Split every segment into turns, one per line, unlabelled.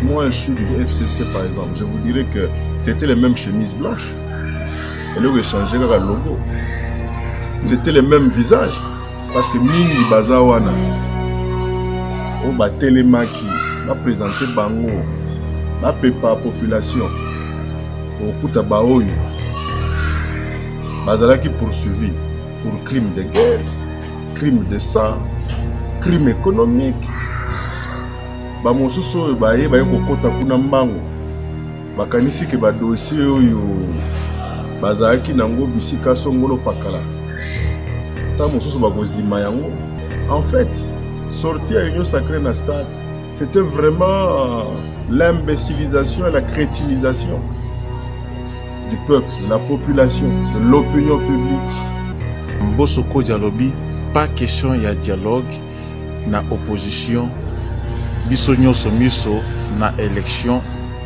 Moi, je suis du FCC, par exemple. Je vous dirais que c'était les mêmes chemises blanches. Et là, échangé le logo. C'était les mêmes visages. Parce que mingi baza wana oyo batelemaki baprésente bango, bapepa population, okuta baoyo bazalaki poursuivi pour crime de guerre, crime de sang, crime économique. Bamosusu oyo baye baye kokɔta kuna mbango, bakanisi ke badossier oyo bazalaki nango bisika songolo pakala, ta mosusu bakozima yango. En fait, sortie ya Union sacrée na stade, c'était vraiment l'imbécilisation et la crétinisation du peuple, de la population, de l'opinion publique.
Mboso Kodia alobi pas question ya dialogue na opposition, biso nyonso miso na élection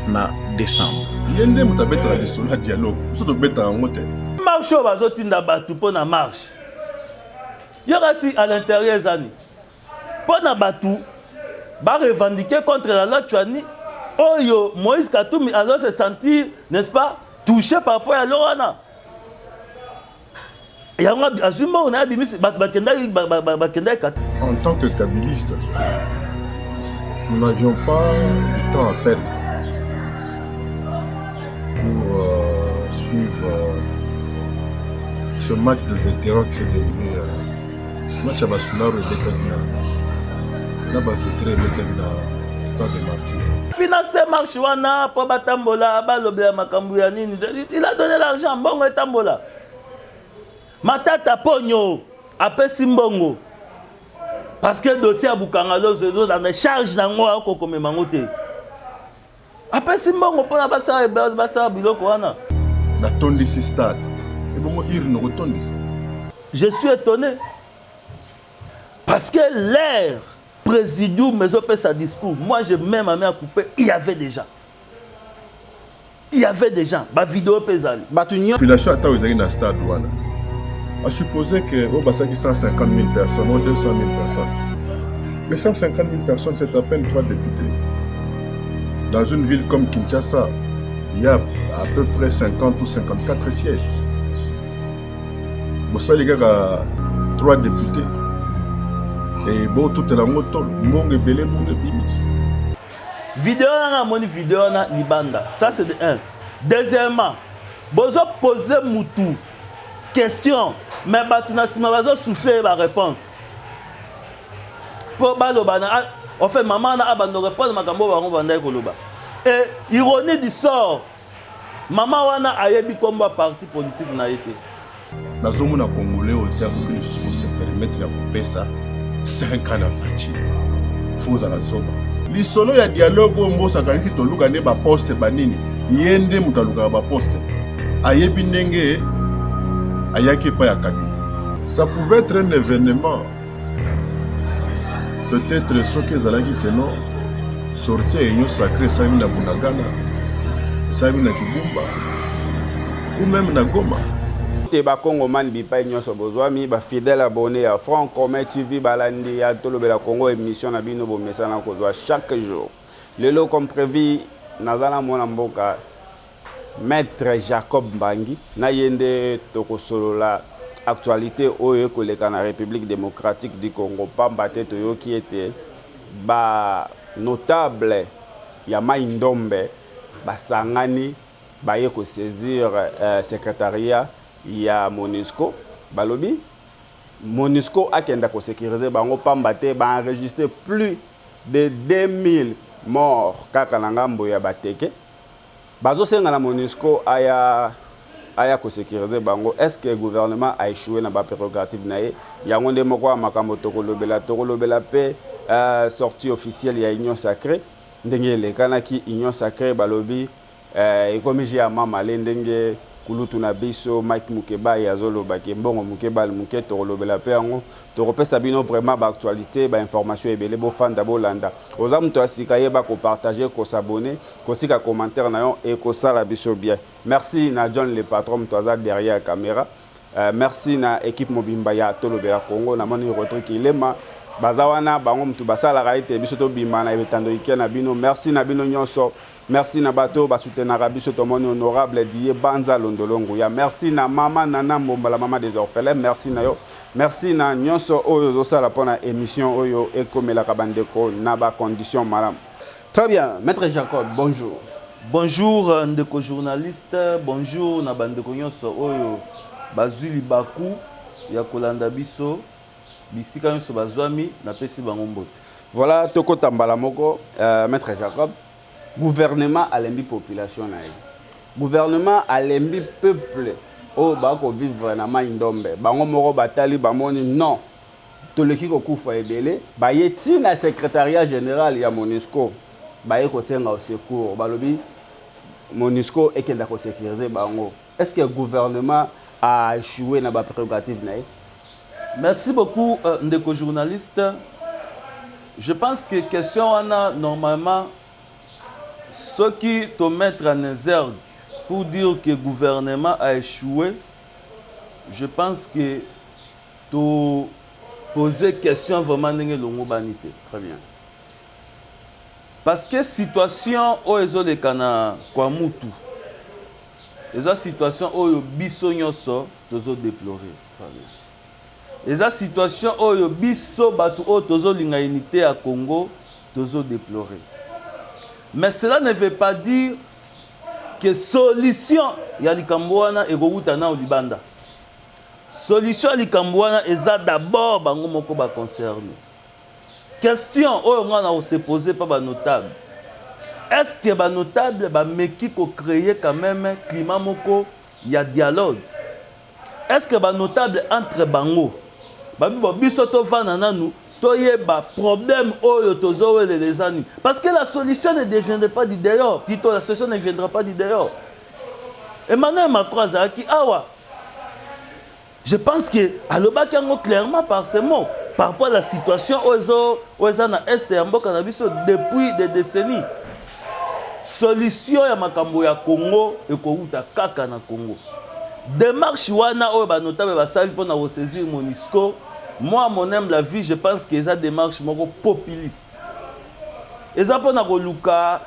na décembre.
Ye nde moto abetaka lisolo ya dialogue, biso tobetaka yango te.
Marche oyo bazotinda bato mpo na marche, yo kasi à l'intérieur ezani mpo na bato barevendiquer contre la loi Tshiani oyo Moïse Katumbi azo se sentir, n'est-ce pas, touché par rapport ya loi wana. Yango azwi mbongo na ye, abimisi bato bakendaki kati.
En tant que kabiliste, nous n'avions pas du temps à perdre pour suivre ce match de vétérans qui s'est déroulé, match ya basularo ebetaki na bavétéran, ebetaki na stade de Martyr.
Finance marche wana mpo batambola, balobela makambo ya nini. Il a donné l'argent, mbongo etambola. Matata Ponyo apesi mbongo parce que dossier ya Bukanga Lonzo ezolanda charge nango, akokomema yango te. Apesi mbongo mpona basala biloko wana.
Natondisi stade, ebongo urne kotondisa.
Je suis étonné parce que l'air présidium ezopesa discours, moi je mets ma main à couper, il y avait déjà bavideo mpe ezali.
Bato nyonso.
Population ata oyo ezalaki na stade wana, asupposer que oyo basalaki 150 000 personnes ou 200 000 personnes, mais 150 000 personnes, c'est à peine trois députés. Dans une ville comme Kinshasa, il y a à peu près 50 ou 54 sièges. Bosali kaka trois députés e botutela yango tolo, mbongo ebele, mbongo ebimi.
Video wana, amoni video wana libanda. Ça, c'est de un. Deuxièmement, bozopose mutu question, mais bato na nsima bazosouffle baréponse mpo baloba na en fait mama wana abanda répondre makambo oyo bango bandaki koloba. Et ironie du sort, mama wana ayebi nkombo ya parti politique na ye te.
Nazomona Congolais oyo te akoki lisusu kose permettre ya kopesa 5 ans na Fatshi. Fo ozala zoba. Lisolo ya dialogue oyo Mboso akanisi toluka nde baposte banini, ye nde moto alukaka baposte, ayebi ndenge ayaki epai ya Kabila. Ça pouvait être un événement peut-être soki ezalaki ke non, sortie ya Union sacrée esalemi na Bunagana, esalemi na Kibumba ou même na Goma.
Te, bakongomani bipai nyonso bozwami, bafidèle abonné ya Franc Commun TV, balandi ya Tolobela Congo, émission na bino bomesana kozwa chaque jour. Lelo, comme prévu, naza na mwana mboka Maître Jacob Mbangi. Na ye nde tokosolola actualité oyo ekoleka na République démocratique du Congo, pamba te toyoki ete banotable ya Mai Ndombe basangani, baye kosaisir secrétariat ya MONUSCO. Balobi MONUSCO akenda kosécuriser bango, pamba te baenregistre plus de 2000 morts kaka na ngambo ya Bateke. Bazosenga na MONUSCO aya kosécuriser bango. Est ce que gouvernement a échoué na baprérogative na ye? Yango nde moko ya makambo tokolobela. Tokolobela mpe sortie officielle ya Union sacrée, ndenge elekanaki. Union sacrée, balobi ekomi jeu ya mamale, ndenge kulutu na biso Mike Mukebai azolobaki, mbongo moke bale moke. Tokolobela mpe yango. Tokopesa bino vraiment baactualité, bainformation ebele. Bofanda, bolanda. Oza moto ya sika, yeba kopartage, kos'abonner, kotika commentaire na yo, ekosala biso bien. Merci na John le patron, moto aza derrière caméra. Merci na équipe mobimba ya Tolobela Congo. Namoni Rodrigue Ilema. Baza wana bango mutu basalaka ete biso tobima na etando ike na bino. Merci na bino nyonso. Merci na bato basoutenaka biso. Tomoni honorable Die Banza Londolongo ya. Merci na mama Nana Mbombala, mama des orphelins. Merci na yo. Merci na nyonso oyo ozosala mpona émission oyo ekomelaka bandeko na bacondition malamu. Très bien, Maître Jacob, bonjour.
Bonjour ndeko journaliste, bonjour na bandeko nyonso oyo bazwi libaku ya kolanda biso bisika nyonso bazwami, napesi bango mbote.
Voilà, tokota mbala moko, Maître Jacob. Gouvernement alembi population na ye. Gouvernement alembi peuple oyo bakovivre na Mai Ndombe. Bango moko batali, bamoni non, toleki kokufa ebele. Baye ti na secrétariat général ya MONUSCO, baye kosenga au secours. Balobi MONUSCO ekenda kosécuriser bango. Est-ce que gouvernement a échoué na baprérogative na ye?
Merci beaucoup, ndeko journaliste. Je pense que question wana, normalement, soki tomettre en exergue pour dire que gouvernement a échoué, je pense que to poser question vraiment ndenge elongo bani te.
Très bien.
Parce que situation oyo ezoleka na Kwamouth eza situation oyo biso nyonso tozodéplorer.
Très bien.
Eza situation oyo biso bato oyo tozolinga unité ya Congo tozodéplorer. Mais cela ne veut pas dire que solution ya likambo wana ekowuta nao libanda. Solution ya likambo wana eza d'abord bango moko baconcerné. Question oyo nga na kose poser pa banotable: est ce que banotable bameki kocréer quand même climat moko ya dialogue? Est ce que banotable entre bango babi bo biso tovanda nanu, toyeba problème oyo tozowelela eza nini? Parce que la solution ne deviendra pas du dehors, plutôt la solution ne viendra pas du dehors. Emmanuel Macron azalaki awa, je pense que alobaki yango clairement par ces mots par rapport à la situation oyo eza na est ya mboka na biso depuis des décennies. Solution ya makambo ya Congo ekowuta kaka na Congo. Démarche wana oyo banotable basali mpona kosaisir MONUSCO, moi, à mon humble avis, je pense que eza démarche moko populiste. Eza mpona koluka,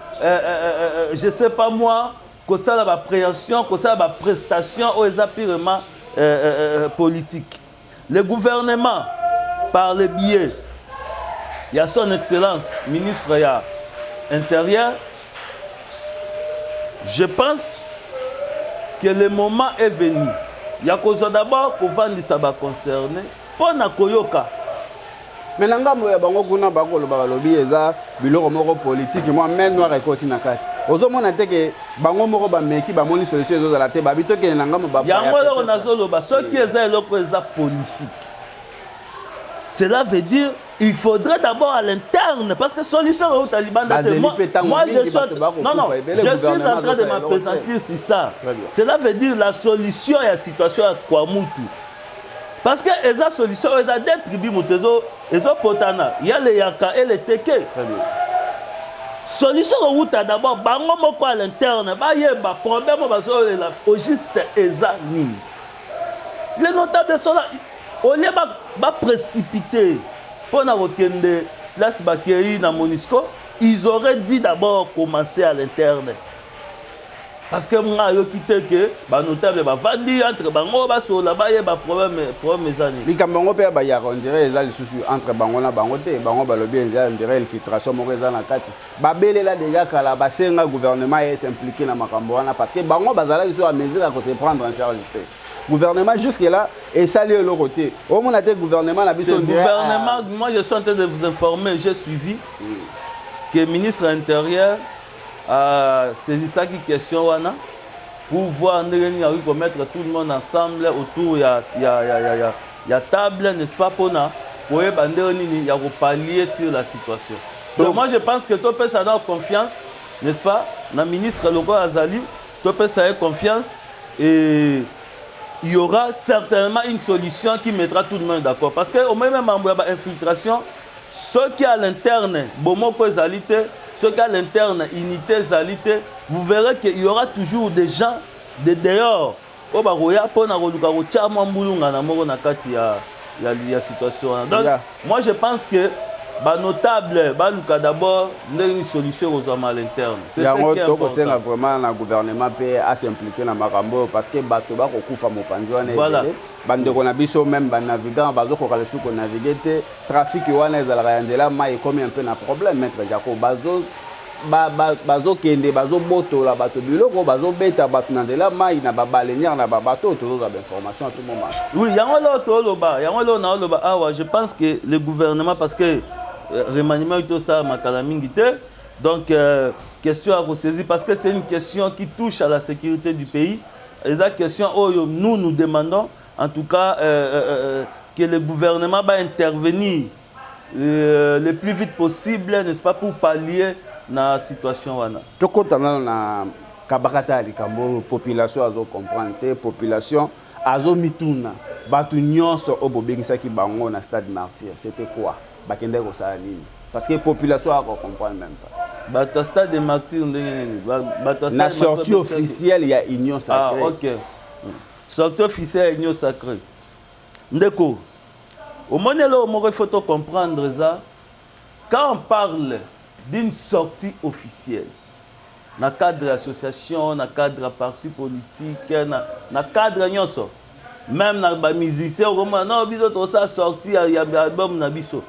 je sais pas moi, kosala baappréhension, kosala baprestation oyo eza purement politique. Le gouvernement, par le biais ya son excellence ministre ya intérieur, je pense que le moment est venu ya kozwa d'abord kovandisa baconcerné mpo na koyoka.
Mais na ngambo ya bango kuna bakoloba, balobi eza biloko moko politike, mwa main noire ekoti na kati. Ozomona te ke bango moko bameki, bamoni solution ezozala te, babi tokende na ngambo.
Yango eloko nazoloba, soki eza eloko eza politique, cela veut dire il faudrait d'abord à l'interne, parce que solution euta libanda te. Moi, je suis, non, non, je suis en train de m'appesantir sur ça. Cela veut dire la solution ya situation ya Kwamouth, parce que eza solution oyo eza deux tribus moto ezopotana, ya le Yaka et le Teke. Solution kowuta d'abord bango moko à l'interne, bayeba problème oyo bazolela au juste eza nini. Les notables sont là. Au lieu baprécipiter mpona kokende place bakei na MONUSCO, ils auraient dit d'abord commencer à l'interne, parce que nga ayoki te ke banotable bavandi entre bango, basola, bayeba problème eza nini.
Likambo yango mpe ya bayaka, on dirait eza lisusu entre bango na bango te. Bango balobi eza, on dirait, infiltration moko eza na kati. Babelela déjà kala, basenga gouvernement ye s'impliquer na makambo wana, parce que bango bazalaki so à mesure ya kose prendre en charge te. Gouvernement jusque là esali eloko te. Omona te gouvernement na biso.
Gouvernement, moi je suis en train de vous informer, j'ai suivi que ministre intérieur asaisissaki question wana pour voir ndenge nini akoki komettre tout le monde ensemble autour ya table, n'est-ce pas, mpona koyeba ndenge nini ya kopallier sur la situation. Donc moi je pense que topesa na confiance, n'est-ce pas, na ministre lokola azali, topesa ye confiance et il y aura certainement une solution qui mettra tout le monde d'accord, parce que au même mambo ya bainfiltration, soki à l'interne bomoko ezali te, soki à l'interne unité ezali te, vous verrez qu'il y aura toujours des gens de dehors oyo bakoya mpona koluka kotia mwa mbulunga na moko na kati ya, Ya situation wana. Donc moi, je pense que banotable baluka d'abord ndenge nini solution ekozwama à l'interne. C'est ce
Yango
qui est
tokosenga
important.
vraiment na gouvernement mpe as'impliquer na makambo oyo, parce que bato bakokufa mopanzi wana ebele. Bandeko na biso, même banavigant bazokoka lisusu konaviguer te. Trafic wana ezalaka ya nzela mai ekomi un peu na problème, maître Jaco. Bazo bazokende, bazobotola bato biloko, bazobeta bato na nzela mai, na babaleinière, na babateau. Tozozwa bainformation à tout moment.
Oui, yango leo toloba, yango leo naoloba awa. Je pense que le gouvernement, parce que remaniement tosala makala mingi te, donc question ya kosaisir, parce que c'est une question qui touche à la sécurité du pays. Eza question oyo nous nous demandons en tout cas que le gouvernement va intervenir le plus vite possible, n'est-ce pas, pour pallier na situation wana.
Tokɔta nano na kabakata ya likambo oyo. Population azocomprendre te, population azomituna: bato nyonso oyo bobengisaki bango na Stade Martyr, c'était quoi? Bakendaki kosala nini? Parce que population akocomprendre même pas.
Bato ya Stade de Martyr, ndenge nini? Bato ya
Na
Stade Martyr
sortie officielle ya Union
Ah,
sacrée.
Ok, sortie officielle ya Union sacrée. Ndeko, omoni, eloko moko il faut to comprendre eza: quand on parle d'une sortie officielle na cadre association, na cadre ya parti politique, na cadre nyonso, même na bamusicien, okomona non, biso tosala sortie ya album na biso,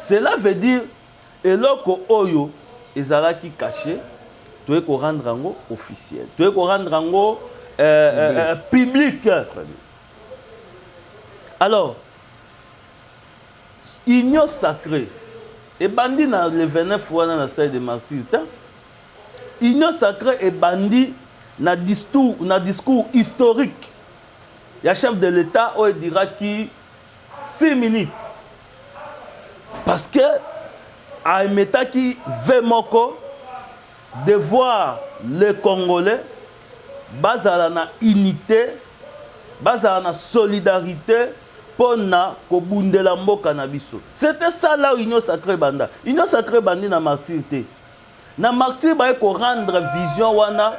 cela veut dire eloko oyo ezalaki caché, toye korendre yango officiel, toye korendre yango public. Alors Union sacrée ebandi na le 29 wana na Stade de Martyr te. Union sacrée ebandi na discours historique ya chef de l'État oyo ediraki 6 minutes, parce que aemetaki vœu moko de voir les Congolais bazala na unité, bazala na solidarité mpo na kobundela mboka na biso. C'était ça là, Union sacrée banda. Union sacrée bandi na Martyr te. Na Martyr, baye korendre vision wana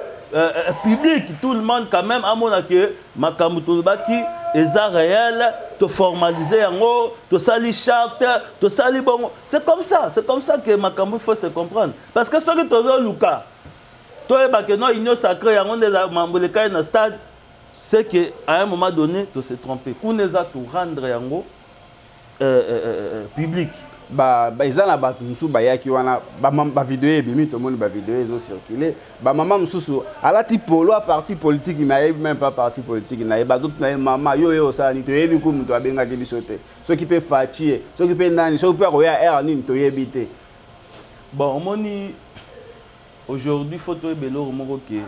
public. Tout le monde quand même amona ke makambo tolobaki eza réel, toformaliser yango, tosali charte, tosali bongo. C'est comme ça, c'est comme ça que makambo, il faut se comprendre, parce que soki tozoluka toyeba ke non, Union sacrée yango nde mambo elekai na stade, c'est que à un moment donné to se tromper. Kuna eza torendre yango public.
Eza na bato mosusu bayaki wana, bavideo ebimi, tomoni bavideo ezocircule, bamama mosusu alati polo ya parti politique, mais ayebi même pas parti politique na ye. Bazotuna ye: "Mama, yo oyo osala nini?" "Toyebi ku moto abengaki biso te. Soki mpe Fatshi ye, soki mpe nani, soki mpe akoya aire nini, toyebi te."
Bon, omoni, aujourd'hui faut toyeba eloko moko ke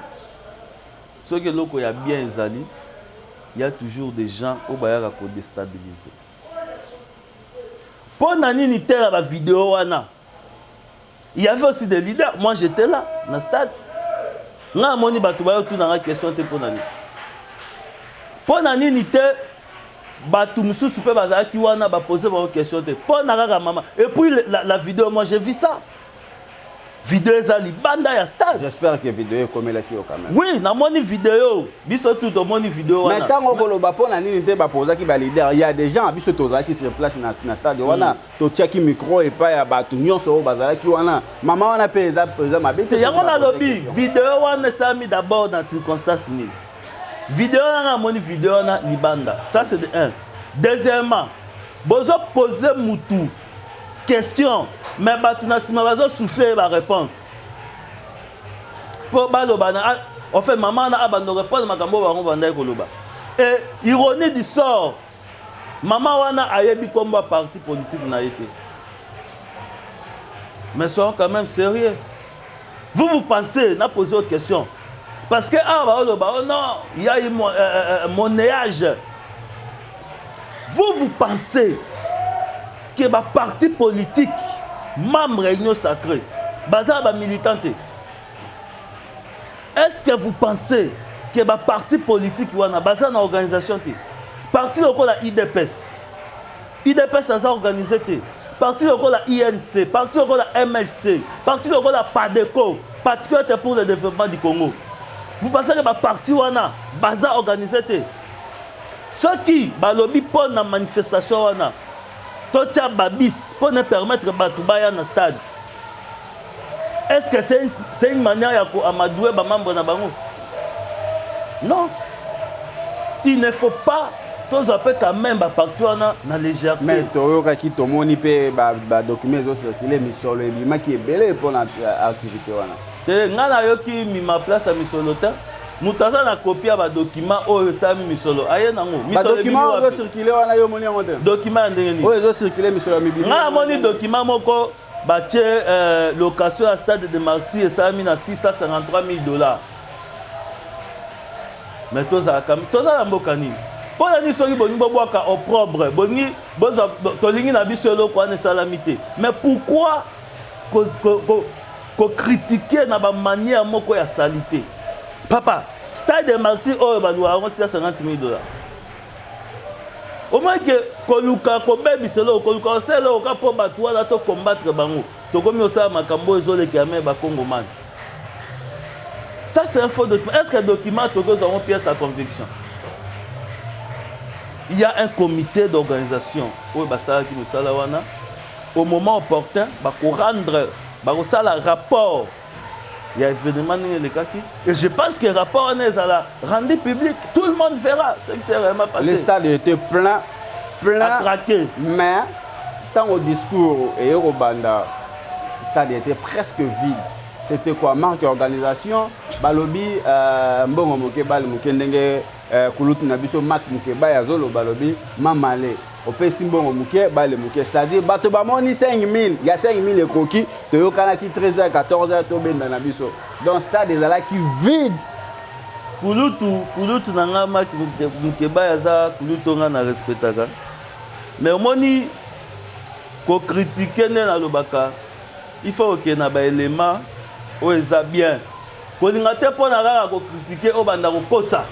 soki eloko ya bien ezali, y a toujours des gens oyo bayaka kodéstabiliser. Mpo na nini te? Na bavideo wana, il y avait aussi des leaders. Moi, j'étais là na stade, nga amoni bato bayotunanga question te. Mpo na nini? Mpo na nini te? Bato mosusu mpe bazalaki wana, bapose bango question te. Mpo na kaka mama? Et puis la vidéo, moi j'ai vu ça, vidéo eza libanda ya stade.
J'espère que vidéo ekomelaki yo quand même.
Oui, namoni vidéo, biso tu tomoni vidéo
Mais
wana.
Ntango okoloba mpo na nini te bapozaki baleader, il y a des gens, biso tozalaki sur place na stade wana, totiaki micro epai ya bato nyonso oyo bazalaki wana. Mama wana mpe eza mabe te.
Te, yango nalobi, vidéo wana esalami d'abord na circonstance nini? Vidéo wana, namoni vidéo wana libanda. Ça, c'est de un. Deuxièmement, bozopose mutu question, mais bato na nsima bazosouffle baréponse mpo baloba na, en fait, mama wana abanda répondre makambo oyo bango bandaki koloba. Et ironie du sort, mama wana ayebi nkombo ya parti politique na ye te. Mais soyons quand même sérieux. Vous, vous pensez, na posé une question, parce que awa baoloba: "Oh non, il y a eu monnayage." Vous, vous pensez que baparti politique membre ya Union sacrée baza bamilitant te? Est-ce que vous pensez que baparti politique wana baza na organisation te? Parti lokola UDPS, UDPS aza organisé te? Parti lokola UNC, parti lokola MLC, parti lokola PADECO, Patriote pour le développement du Congo, vous pensez que baparti wana baza organisé te? Soki balobi mpo na manifestation wana totya babis mpo na permettre bato baya na stade, est-ce que c'est une manière ya koamadouer bamembre na bango? Non, il ne faut pas tozwa mpe quand même baparti wana na légèreté.
Mais toyokaki, tomoni mpe badocument ezocircule, misolo ebimaki ebele mpona activité wana.
Te, ngai nayoki mima place ya misolo te. Moto aza na copie ya badocument oyo esalami misolo, aye nango.
Badocument oyo ezocircule wana, yo omoni yango te?
Document ya ndenge nini?
Oyo ezocircule, misolo ya mibimi.
Ngai namoni document moko batie location ya Stade de Martyr esalami na 653 000 $. Mais tozalaka, toza na mboka nini? Mpo na nini soki bolingi bobwaka opprobre, bolingi bozwa, tolingi na biso eloko wana esalami te, mais pourquoi kocritiquer na bamanière moko ya saleté? Papa, Stade de Martyr oyo baluka yango 650 000 $, omoni ke koluka kobebisa eloko, koluka kosala eloko ka mpo bato wana tocombattre bango, tokomi kosala makambo oyo ezolekela me bakongomani. Ça, c'est un faux document. Est ce que document tokozwa yango pièce à conviction? Il y a un comité d'organisation oyo basalaki mosala wana. Au moment opportun, bakorendre, bakosala rapport ya événement ndenge elekaki, et je pense que rapport wana ezala rendu public, tout le monde verra ce qui s'est réellement passé.
Le stade était plein, plein.
À craquer.
Mais ntango discours eye kobanda, stade était presque vide. C'était quoi? Manque organisation. Balobi mbongo moke, bale moke, ndenge kulutu na biso Mak Mokeba azoloba, alobi mamale opesi mbongo moke, bale moke, c'est-à-dire bato bamoni 5000 ya 5000 ekoki, toyokanaki 13h, 14h tobenda na biso. Donc stade ezalaki vide.
Kulutu na nga Maki Mokeba aza kulutu nga na respectaka, mais omoni, kocritiquer nde nalobaka, il faut okende na baélément oyo eza bien. Kolinga te mpo na kaka kocritiquer oyo banda kokosa.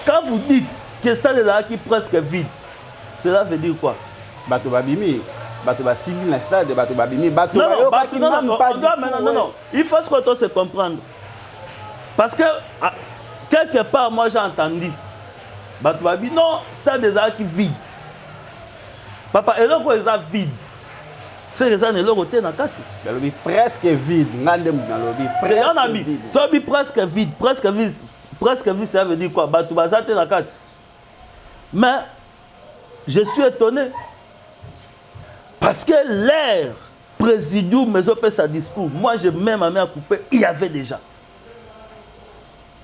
Quand vous dites que stade ezalaki presque vide, cela veut dire quoi?
Bato babimi, bato basili na stade, bato babimi, bato
bayokaki même pas. Non, non, non, il faut ce qu'on se comprendre, parce que ah, quelque part, moi j'ai entendu bato babi non, stade ezalaki vide. Papa, eloko eza vide, seke eza na eloko te na kati.
Balobi presque vide, nga nde moto nalobi.
Presque vide. Sobi presque vide, presque vide, presque vide, ça veut dire quoi? Bato baza te na kati. Mais je suis étonné parce que l'air présidium ezopesa discours, moi je mets ma main à couper, il y avait déjà,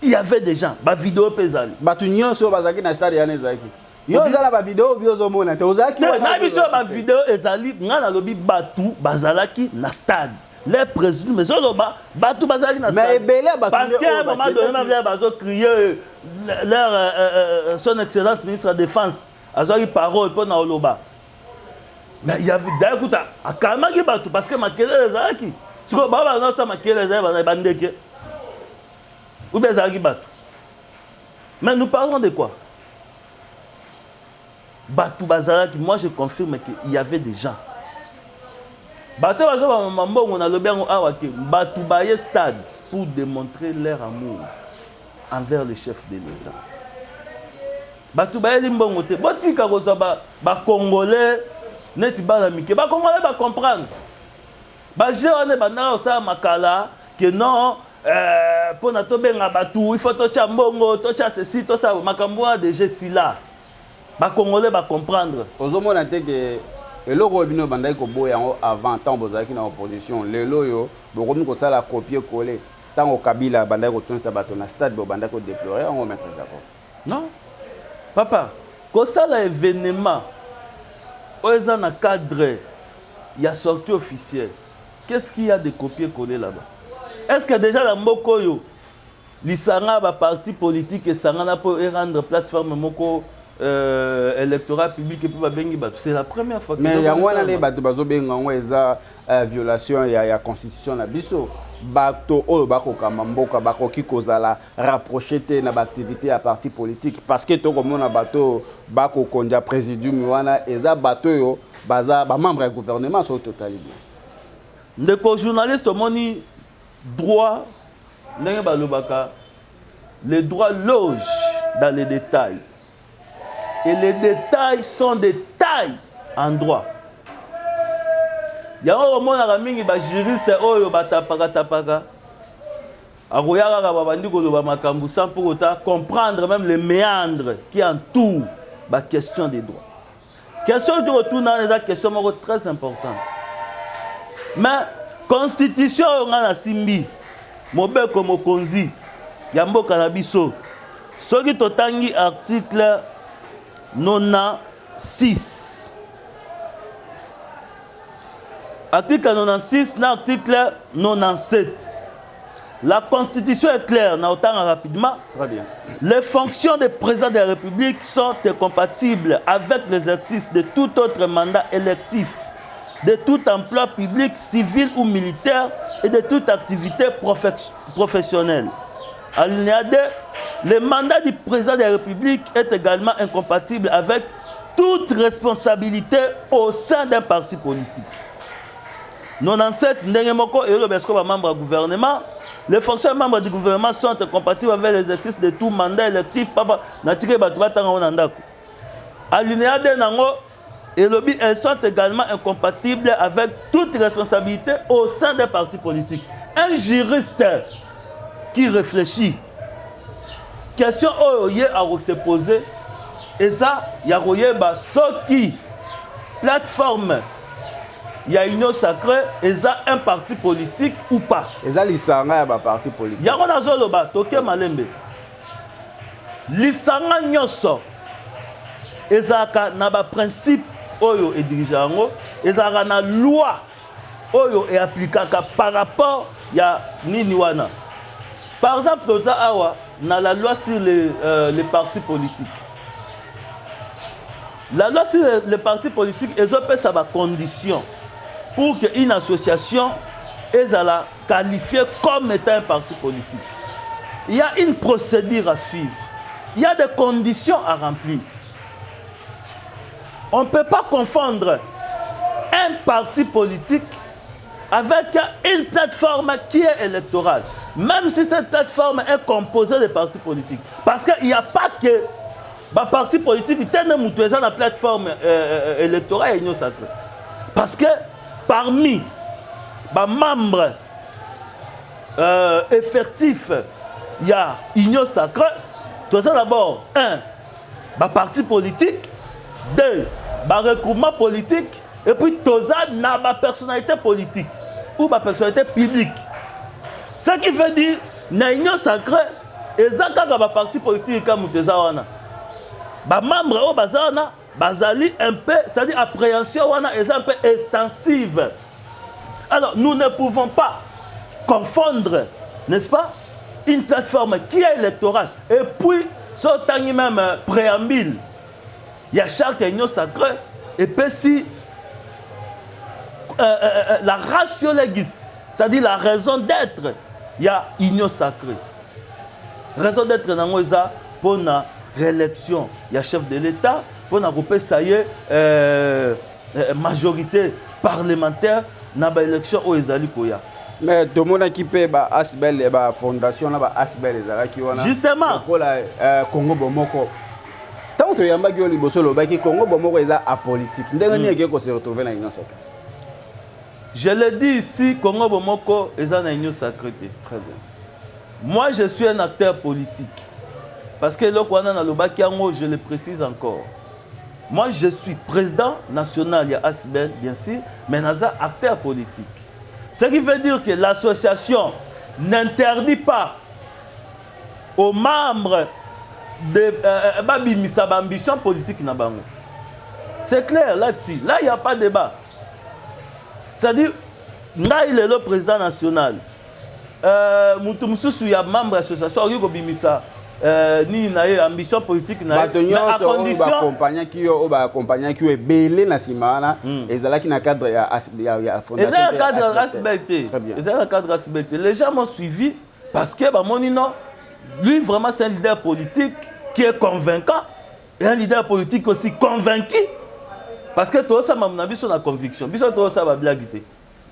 il y avait des gens. Bavideo mpe ezali.
Bato nyonso bazalaki na stade yana ezalaki, yo oza na bavideo obi ozomona te, ozalaki?
Na biso bavideo ezali. Ngai nalobi bato bazalaki na stade, le président ezoloba bato bazalaki na
stade. Ebele.
Parce qu'à un moment donné même bazocrier leur son excellence ministre ya Défense azwaki parole mpo na oloba. Mais il y avait d'ailleurs kuta akalmaki bato parce que makelele ezalaki. Sikoyo bao bazosala makelele, ezali bandeke ou bien ezalaki bato? Mais nous parlons de quoi? Bato bazalaki. Moi je confirme que il y avait des gens. Bato bazo bamama mbongo, nalobi yango awa ke bato baye stade pour démontrer leur amour envers le chef de l'État. Bato bayeli mbongo te. Botika kozwa bacongolais neti bana mike. Bacongolais bacomprendre baje wana ebandaka kosala makala ke non, mpona tobenga bato, il faut totya mbongo, totya ceci, tosala makambo wana. Déjà esila, bacongolais bacomprendre.
Ozomona te ke eloko oyo bino bandaki koboya yango avant, ntango bozalaki na opposition, lelo oyo bokomi kosala copier coller? Ntango Kabila bandaki kotondisa bato na stade, bobandaki kodéplorer yango, maître Jacob.
Non, papa, kosala événement oyo eza na cadre ya sortie officielle, qu'est-ce qu'il y a de copier coller là-bas? Est-ce que déjà na mboka oyo lisanga ya baparti politique esangana mpo erendre plateforme moko électoral public mpe babengi bato? C'est la première fois.
Mais yango wana nde bato bazobenga yango eza violation ya constitution na biso. Bato oyo bakokamba mboka bakoki kozala rapproché te na baactivité ya parti politique, parce que tokomona bato oyo bakokonza présidium wana eza bato oyo baza bamembre ya gouvernement, soki totali bien.
Ndeko journaliste, omoni droit ndenge balobaka, le droit loge dans les détails. Et les détails sont des tailles en droit. Yango omonaka mingi bajuriste oyo batapaka tapaka, akoya kaka babandi koloba makambo sans pour autant comprendre même les méandres qui entourent baquestion de droit. Question oyo tokotuna wana eza question moko très importante, mais constitution oyo ngai nasimbi, mobeko mokonzi ya mboka na biso, soki totangi article 96, article 96 na article 97, la constitution est claire. Na otanga rapidement.
Très bien.
Les fonctions de président de la République sont incompatibles avec l'exercice de tout autre mandat électif, de tout emploi public, civil ou militaire et de toute activité professionnelle. Alinéa 2, le mandat du président de la République est également incompatible avec toute responsabilité au sein d'un parti politique. 97, ndenge moko eyoloba esiko bamembre ya gouvernement: les fonctions membres du gouvernement sont incompatibles avec l'exercice de tout mandat électif. Papa, natiki bato batanga ngo na ndako. Alinéa 2 nango elobi: elles sont également incompatibles avec toute responsabilité au sein des partis politiques. Un juriste qui réfléchit, question oyo ye akose poser eza ya koyeba soki plateforme ya Union sacrée eza un parti politique ou pas.
Eza lisanga ya baparti politique.
Yango nazoloba, toke malembe. Lisanga nyonso ezalaka na baprincipe oyo edirige yango, ezalaka na loi oyo eaplikaka par rapport ya nini wana. Par exemple, toza awa na la loi sur les partis politiques. La loi sur les partis politiques ezopesa bacondition pour que une association ezala qualifiée comme étant un parti politique. Il y a une procédure à suivre, il y a des conditions à remplir. On ne peut pas confondre un parti politique avec une plateforme qui est électorale, même si cette plateforme est composée de partis politiques. Parce qu'il n'y a pas que parti politique te nde moto eza na plateforme électorale ya Union sacrée. Parce que parmi bamembre effectif ya Union sacrée, toza d'abord un, baparti politique, deux, baregroupement politique, et puis toza na bapersonnalité politique ou bapersonnalité publique. Ce qui veut dire, na Union sacrée, eza kaka baparti politique ka moto eza wana. Bamembre oyo baza wana bazali un peu, c'est-à-dire appréhension wana eza un peu extensive. Alors nous ne pouvons pas confondre, n'est-ce pas, une plateforme qui est électorale. Et puis so otangi même préambule ya charte ya Union sacrée, epesi la ratio legis, c'est-à-dire la raison d'être ya Union sacrée. Raison d'être nango eza mpona réélection ya chef de l'État, mpona kopesa ye majorité parlementaire na baélection oyo ezali koya.
Mais tomonaki mpe ba ASBL, bafondation na ba ASBL ezalaki wana.
Justement.
Lokola Congo Bomoko. Ntango toyambaki oyo liboso, olobaki Congo Bomoko eza apolitique. Ndenge nini ekei kose retrouver na Union sacrée?
Je le dis ici, Congo Bomoko eza na Union sacrée te.
Très bien.
Moi, je suis un acteur politique, parce que eloko wana nalobaki yango, je le précise encore: moi, je suis président national ya ASBL, bien sûr, mais naza acteur politique. Ce qui veut dire que l'association n'interdit pas aux membres de babimisa baambition politique na bango. C'est clair là-dessus, là il y a pas débat. C'est-à-dire, ngai lelo président national, mutu mosusu ya membre ya association akoki kobimisa nini na ye, ambition politique na ye.
Bato nyonso oyo baakompagnaki yo, oyo baakompagnaki yo ebele na nsima wana, ezalaki na cadre ya fondation?
Eza na cadre ya ASBL te, eza na cadre ASBL te. Les gens m'ont suivi parce que bamoni: non, lui vraiment, c'est un leader politique qui est convaincant et un leader politique aussi convaincu, parce que tozosala na biso na conviction, biso tozosala bablague te.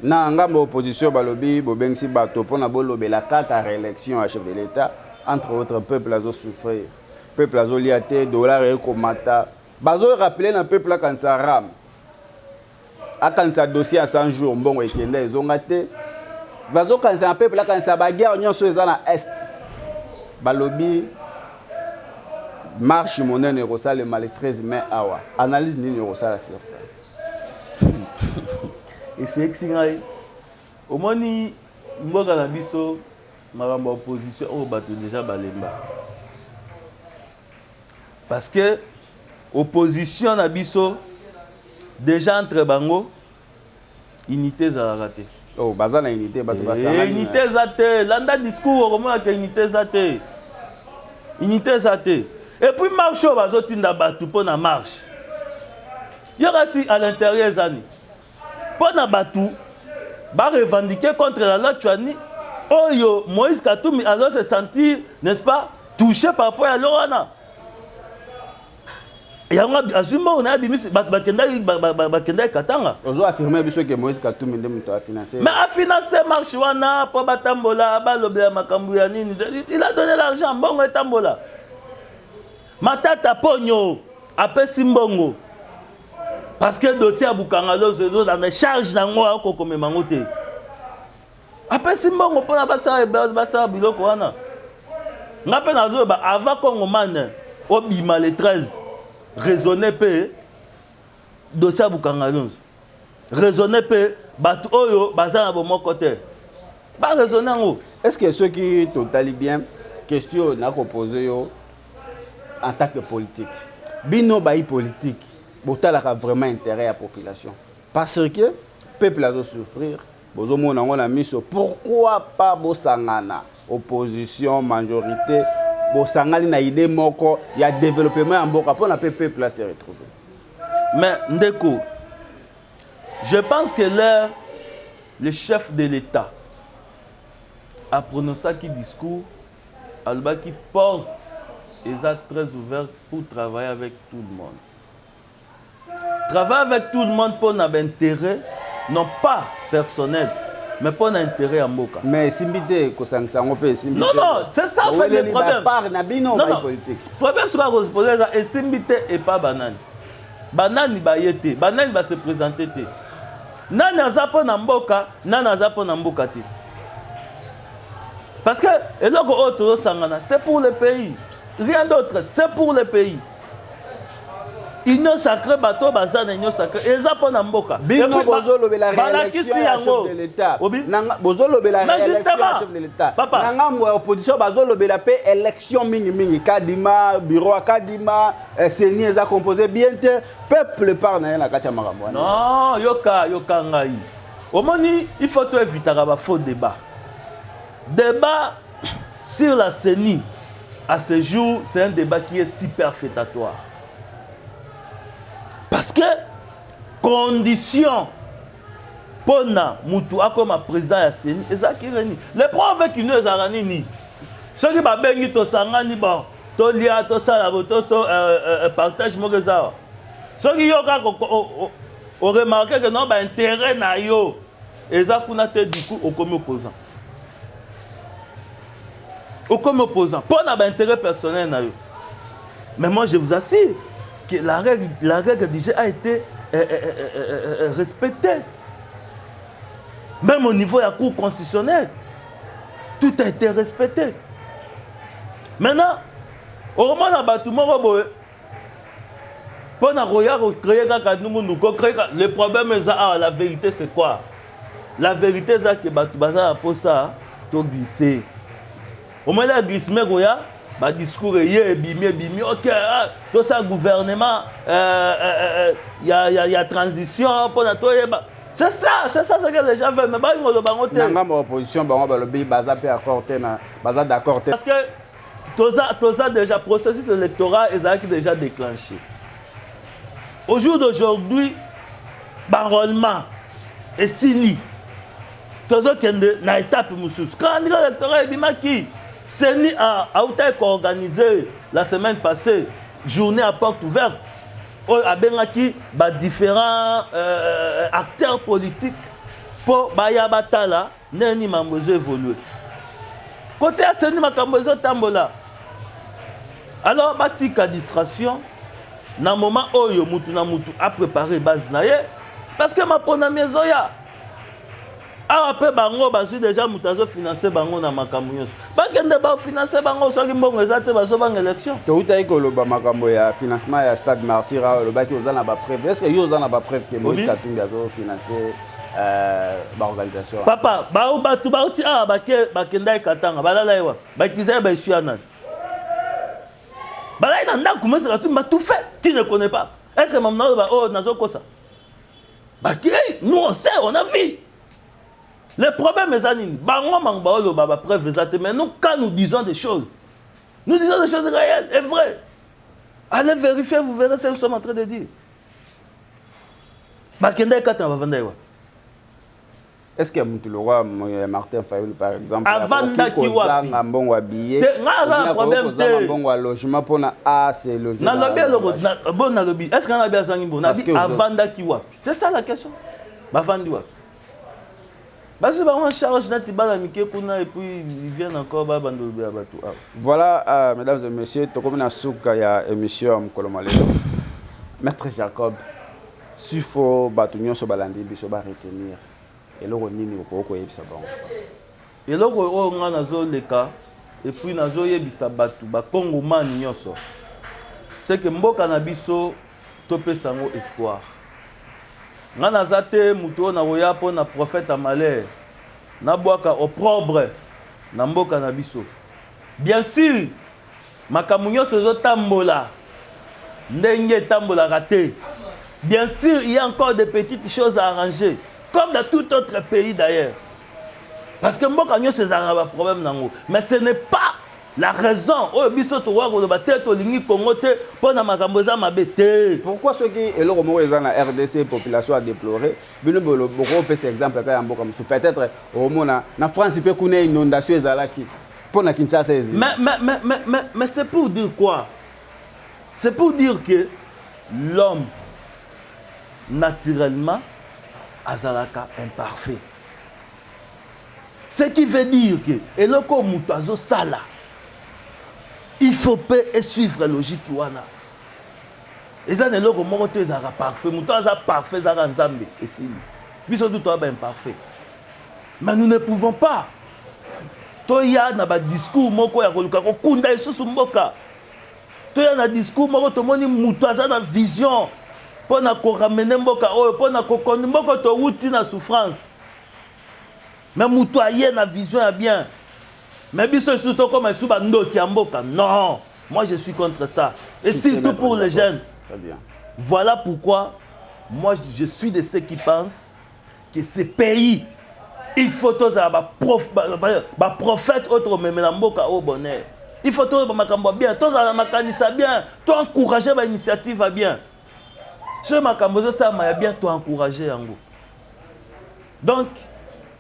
Na ngambo opposition, balobi bobengisi bato mpona bolobela kaka réélection ya chef de l'État, entre autres. Peuple azosouffrir. Peuple azolia te, dollar ekomata. Bazo rappeler na peuple akanisa RAM. Akanisa dossier ya 100 jours, mbongo ekenda ezonga te. Bazokanisa na peuple akanisa ba guerre nyonso eza na est. Balobi marche monene ekosalema le 13 mai awa. Analyse nini okosala sur ça?
Esekisi ngai. Omoni mboka na biso, makambo ya opposition oyo, bato déjà balemba, parce que opposition na biso déjà, entre bango, unité ezalaka te.
Oh, baza na unité, bato basangani.
Unité eza te. Landa discours, okomonaka unité eza te, unité eza te. Et puis marche oyo bazotinda bato mpo na marche, yo kasi à l'intérieur eza nini? Mpo na bato barevendiquer contre la loi Tshiani oyo, Moïse Katumbi azo se sentir, n'est-ce pas, touché par rapport ya loi wana. Yango azwi mbongo na ye, abimisi bato, bakendaki Katanga.
Ozo affirmer biso ke Moïse Katumbi nde moto afinance?
Mais afinance marche wana mpo batambola, balobela makambo ya nini. Il a donné l'argent, mbongo etambola. Matata Ponyo apesi mbongo parce que dossier ya Bukanga Lonzo ezolanda charge nango, akokomema yango te. Apesi mbongo mpona basala biloko wana. Nga mpe nazoyeba, avant Congomane obima le 13, raisonne mpe dossier ya Bukanga Lonzo, raisonne mpe bato oyo baza na bomoko te, baraisonne yango.
Est ce que soki totali bien, question nakopose yo en tant que politique, bino bayi politique botalaka vraiment intérêt ya population? Parce que peuple azosouffrir, bozomona yango na miso. Pourquoi pas bosangana, opposition, majorité, bosangani na idée moko ya développement ya mboka mpona mpe peuple ase retrouver?
Mais ndeko, je pense que l'heure le chef de l'État a prononcé discours, alobaki porte eza très ouverte pour travailler avec tout le monde. Travailler avec tout le monde mpo na baintérêt non pas personnel, mais mpo na intérêt ya mboka.
Mais esimbi te, kosangisa yango mpe esimbi.
Non, non, c'est ça en fait le problème.
Part na bino
Non, non.
politique.
Problème soki akosepose eza esimbi te epa banani? Banani baye te? Banani base présente te? Nani aza mpo na mboka, nani aza mpo na mboka te? Parce que eloko oyo tozosangana, c'est pour le pays, rien d'autre, c'est pour le pays. Union sacrée, bato baza na union sacrée eza mpo na mboka.
Bino bozolobela réélection ya chef de l'État, bozolobela réélection ya chef de l'État. Na ngambo ya opposition bazolobela mpe élection mingimingi, Kadima, bureau ya Kadima, CENI eza composé bien te. Peuple, part na ye na kati ya makambo
wana? Non, yoka, yoka ngai. Omoni, il faut toevitaka bafaux débat. Débat sur la CENI à ce jour, c'est un débat qui est superfétatoire, parce que condition mpona mutu akoma président ya CENI ezalaki reni. Le problème avec union ezalaka nini? Soki babengi, tosangani, bon, tolia, tosala bo to, partage moko eza awa. Soki yo kaka oremarquer ke non, baintérêt na yo eza kuna te, du coup okomi opposant. Okomi opposant mpo na baintérêt personnel na yo. Mais moi, je vous assure que la règle du jeu a été respectée. Même au niveau de la Cour constitutionnelle, tout a été respecté. Maintenant, okomona bato moko boye mpo na koya kocréer kaka ndungundu, kocréer. Le problème eza awa, la vérité c'est quoi? La vérité eza ke bato baza na mposa toglisse. Omoni ya glissement koya, badiscours eye ebimi, ebimi, ok, ah, tosala gouvernement ya transition mpona toyeba. C'est ça, c'est ça ce que les gens veulent, mais balingi koloba yango te.
Na ngambo ya opposition, bango balobi baza mpe accord te na baza d'accord te.
Parce que toza déjà, processus électoral ezalaki déjà déclenché. Au jour d'aujourd'hui, baenrôlement esili, tozokende na étape mosusu. Calendrier électoral ebimaki. CENI autaki koorganiser la semaine passée journée à porte ouverte oyo abengaki badifférents acteurs politiques mpo baya batala ndenge nini makambo ezo évolue. Côté ya CENI, makambo ezotambola. Alors batika distraction na moment oyo, mutu na mutu apréparé base na ye, parce que maponami ezoya awa mpe. Bango bazwi déjà moto azofinancer bango na makambo nyonso. Bakende bafinancer bango. Soki mbongo eza te, bazobanga élection.
Toutaki koloba makambo ya financement ya Stade Martyr awa. Olobaki oza na bapreuve. Est ce que yo oza na bapreuve ke Moïse Katumbi azofinancer baorganisation?
Papa, bato bauti awa, bakendaki Katanga, balala ye wapi? Bakiza ye, baesu ya nani? Balali na ndako Moïse Katumbi. Batout fait, qui ne connaît pas? Est ce que mamu naoloba oyo nazokosa? Bakei, nous on sait, on a vu. Le problème eza nini? Bango mango baoloba bapreuve eza te, mais nous, quand nous disons des choses, nous disons des choses réelles et vraies. Allez vérifier, vous verrez ce que nous sommes en train de dire. Bakendaki kati na bavanda ye wapi?
Est ce que mutu lokwa Martin Fayulu, par exemple,
Avandaki wapi?
Kozanga mbongo ya billet?
Te, ngai aza na problème te.
Mbongo ya logement mpona ase loger?
Nalobi eloko bon, nalobi, est ce que nalobi azangi mbongo? Nabi avandaki wapi? C'est ça la question. Bavandi wapi? Bazwi bango en charge nati bana mike kuna, et puis ils viennent encore babanda olobela bato awa.
Voilà, mesdames et messieurs, tokomi na suka ya émission ya mokolo malelo. Maître Jacob, sifo bato nyonso balandi biso baretenir eloko nini okoki koyebisa bango?
Eloko oyo ngai nazoleka et puis nazoyebisa bato bakongomani nyonso, c'est que mboka na biso, topesa yango espoir. Ngai naza te motu oyo nakoya mpo na prophète ya malheur, nabwaka opprobre na mboka na biso. Bien sûr, makambo nyonso ezotambola ndenge etambolaka te. Bien sûr, il y a encore des petites choses à arranger, comme dans tout autre pays d'ailleurs, parce que mboka nyonso ezalaka na baproblème nango. Mais ce n'est pas la raison oyo biso tokoka koloba te tolingi Congo te mpo na makambo eza mabe te.
Pourquoi soki eloko moko eza na RDC, population adéploré, bino bokopesa exemple kaka ya mboka mosusu? Peut-être omona na France mpe kuna inondation ezalaki, mpo na Kinshasa ezali.
Mais c'est pour dire quoi? C'est pour dire que l'homme, naturellement, azalaka imparfait, ce qui veut dire que eloko moto azosala, il faut mpe esuivre logique wana. Eza na eloko moko te ezalaka parfait. Moto aza parfait ezalaka Nzambe, esili. Biso tu toya baimparfait, mais nous ne pouvons pas toya na badiscours moko ya koluka kokunda lisusu mboka. Toya na discours moko, tomoni moto aza na vision mpo na koramener mboka oyo, mpo na kokondi mboka. Towuti na souffrance, mais moto aye na vision ya bien, mais biso lisusu tokóma lisusu bandoki ya mboka. Non, moi je suis contre ça, et surtout pour les jeunes.
Très bien.
Voilà pourquoi moi je suis de ceux qui pensent que ce pays, il faut tozala baprophète oyo tokomemela mboka oyo bonheur. Il faut toyeba makambo ya bien, tozala na makanisa bien, toencourage bainitiative ya bien. Soki makambo ezosalama ya bien, toencourage yango. Donc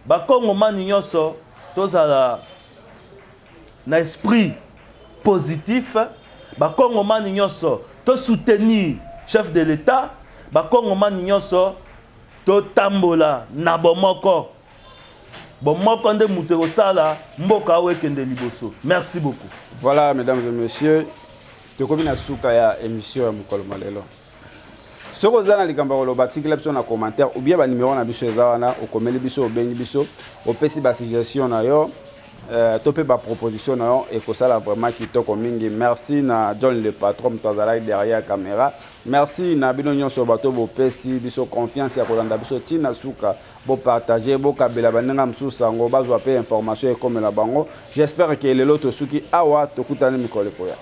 bakongomani nyonso, tozala na esprit positif. Bakongomani nyonso, tosoutenir chef de l'État. Bakongomani nyonso, totambola na bomoko. Bomoko nde moto ekosala mboka oyo ekende liboso. Merci beaucoup.
Voilà, mesdames et messieurs, tokomi na suka ya émission ya mokolo malelo. Soki oza na likambo ya koloba, tikela biso na commentaire ou bien banimero na biso eza wana. Okomeli biso, obengi biso, opesi basuggestion na yo to mpe baproposition na yo, ekosala vraiment kitoko mingi. Merci na John le patron, moto azalaki derrière caméra. Merci na bino nyonso bato bopesi biso confiance ya kolanda biso ntina suka. Bopartage, bokabela bandenge mosusu yango, bazwa mpe information ekomela bango. J'espère ke lelo tosuki awa. Tokutani mikolo ekoya.